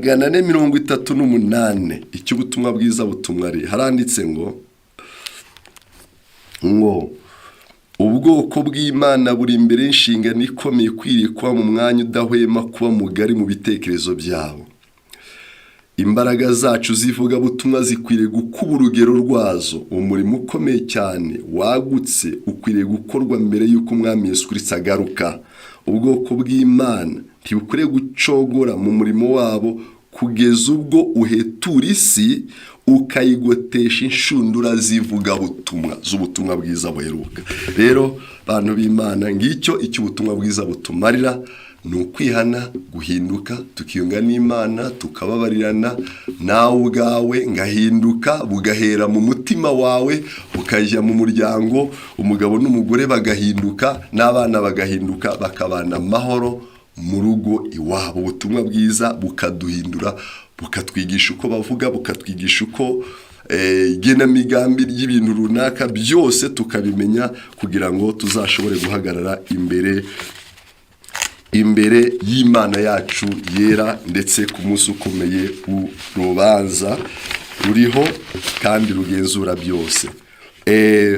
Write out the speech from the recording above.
438, icyo ubutumwa bwiza butumwa ari, haranditse ngo ubwoko bw'Imana buri imbere y'inshingano ikomeye ikwiriye kuba mu mwanya udahwema kuba mugari mu bitekerezo byabo. Imbaraga zacu z'ivugabutumwa zikwiriye gukuba urugero rwazo. Umurimo ukomeye cyane wagutse ukwiriye gukorwa mbere y'uko Umwami Yesu Kirisito agaruka. Ubwoko bw'Imana ntibukwiriye gucogora mu murimo wabo kugeza ubwo uhetura isi ukayigotesha inshundura z'ivugabutumwa z'ubutumwa bwiza buheruka. Rero, bantu b'Imana, ngicyo icyo ubutumwa bwiza butumarira: ni ukwihana, guhinduka, tukiyunga n'Imana, tukababarirana, nawe ubwawe ngahinduka. Bugahera mu mutima wawe, bukajya mu muryango, umugabo n'umugore bagahinduka, n'abana bagahinduka, bakabana amahoro mu rugo iwabo. Ubutumwa bwiza bukaduhindura, bukatwigisha uko bavuga, bukatwigisha uko igenamigambi ry'ibintu runaka, byose tukabimenya kugira ngo tuzashobore guhagarara imbere y'Imana yacu yera, ndetse ku munsi ukomeye w'urubanza ruriho kandi rugenzura byose.